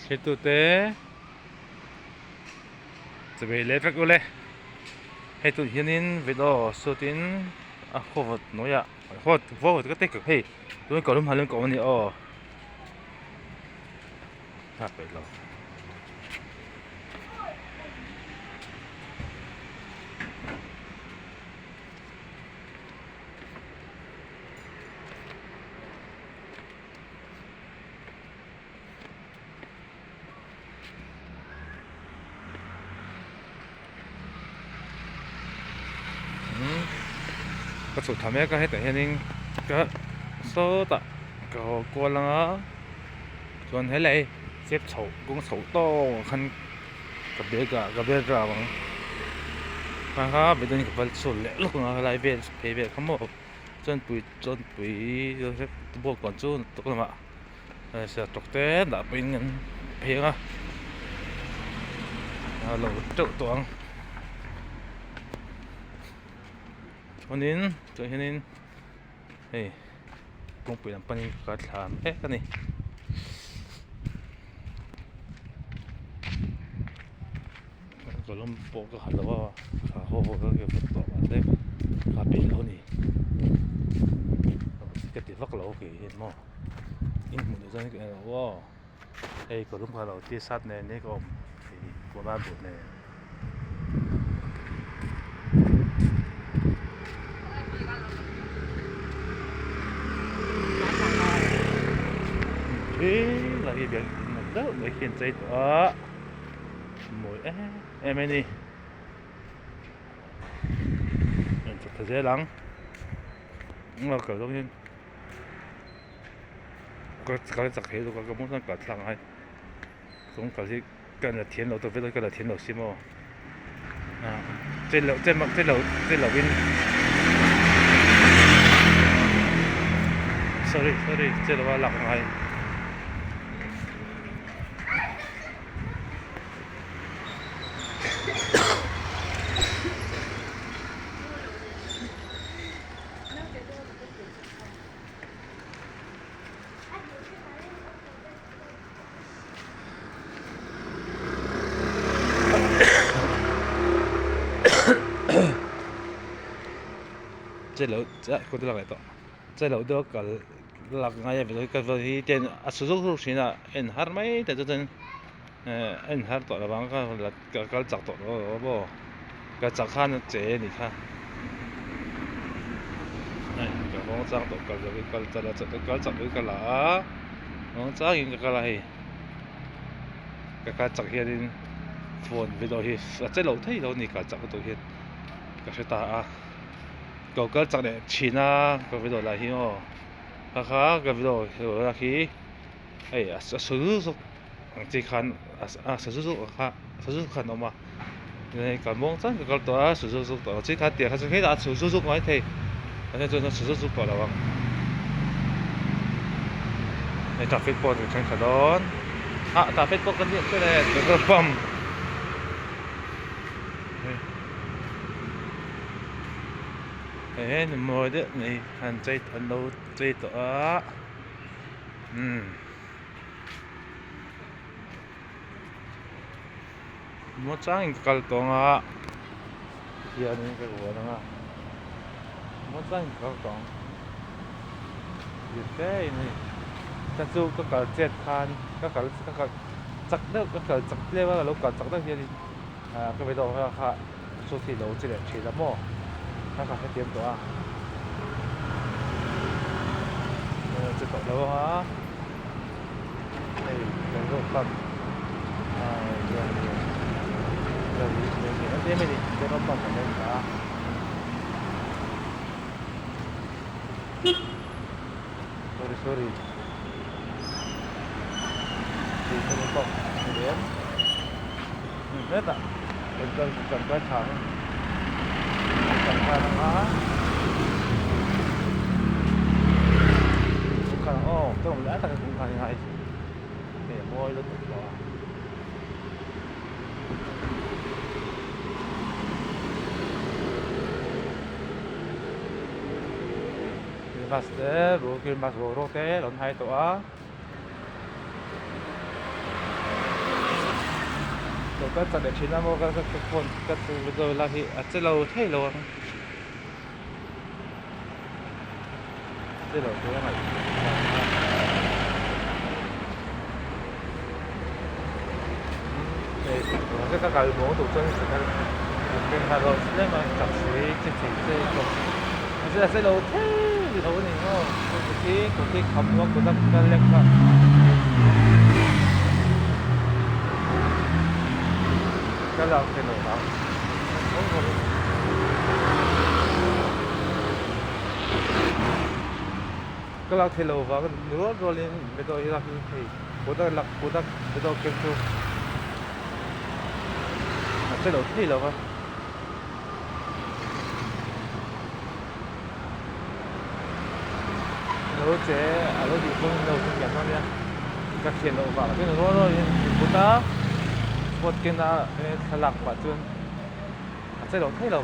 Thiltute chawei leh vek ule hei tun hianin video shoot in a khawvawt hnuaiah khawvawt khawvawt ka ti hei tun ka lum halin ka awm a ni aw nghak peih lo. Ka chhuk thla mek a hetah hianin ka sawtah ka haw kual ang a chuan helai step chho kawng chho tawk ah khan ka bag ah ka bag a ang kha kha bag ka kal chhuak leh lawk ang a helai vel phei vel kha maw chuanpui chuanpui bawngkawn chu tuk lamah. Sertawk te dah pawhin an phei ang a a lo teuh tawh ang chuanin tah hianin hei kawngpui lam panin ka thla mek a ni. Kawlawm pawh ka ha lo a ha haw haw ka ke tawh mahse ka peih lo a ni ka ti vak lo kei hian maw in hmuh duh chuan ka en lo aw hei kawlawm ka ha lo t-shirt nen nia ka awm hei kawlai bawh nen. He lai hi biak in ang deuh mai khi an chei tawh a. Mawi em em a ni rawn chhuk thla zel ang a kal zawng hian ka kal chak thei lutuk a ka hmuh chuan kal thlak angai kawng kal hi ka la thiam lo tawp ka la thiam lo si maw ah che lo che che lo che lo in sorry sorry che lo a lak angai. Che lo deuh a kal lak ngai a ka va hi ten a su zuk zuk thin a en har mai te chu chuan eh en har tawh lovang ka la ka kal chak tawh lo maw ka chak khan a che a nih kha hei ka nghawng chang tawh kal lo kal kal chak ka la a nghawng changin ka kal a hei ka kal chak hianin phone video hi a che lo thei lo a ni kal chak lutuk hian ka hre ta a. Ka kal chak leh thin a ka video lah hi aw kha kha ka video lah khi hei a su zuk zuk ang chi khan a su zuk zuk ang kha su zuk zuk khan a awm a ka muang chuan ka kal tawh a su zuk zuk tawh ang chi kha tiang kha chu hetah a su zuk zuk mai thei mahse chuan a su zuk zuk tawh lo ang hei traffic pawh a thenkhat dawn ah traffic pawh ka hriat chiah le petrol pump. He ni mawi deuh mai an chei an lo chei tawh a umm maw changin ka kal tawng a tihianin ka rual ang a maw changin ka kal tawng ka chu ka kal chet khan ka kal ka kal chak deuh ka kal chak tlem a ka lo kal chak deuh hianin ah ka video kha kha chu khi lo chi leh thin a maw kha ka hrethiam tawh a chi tawh lo ang a hei kan zawk khan ah chuan em a ni petrol pump an en ta a sorry sorry petrol pump a ni em. Hetah kan kal kan kal thla ang kan kal nghal ang a kawngkhar ang aw ka awm lai tak a kawngkhar hi ngai hei a mawi lutuk tawh a. Christmas te christmas boruak te a rawn hai tawh a. Ka chak leh thin a maw ka phone ka video lak hi a che lo thei lo ang. Che lo tur a ngaih hei ka kal muang duh chuan keng nghal rawh tlem a chak si che thei che bawk mahse a che lo thei lo a ni maw khi khi kham ruak kut a ka lek kha. Ka lak thei lo vang. Ka lak thei lo vang ni rual rualin video hi lak in hei kut a lak kut a video ken chu a che lo thei lo va. Lo che a lo tih pawhin lo hrethiam dawn nia ka thian loh vang chuan rual rualin kut a phone ken a thlalak pah chuan a che lo thei lo.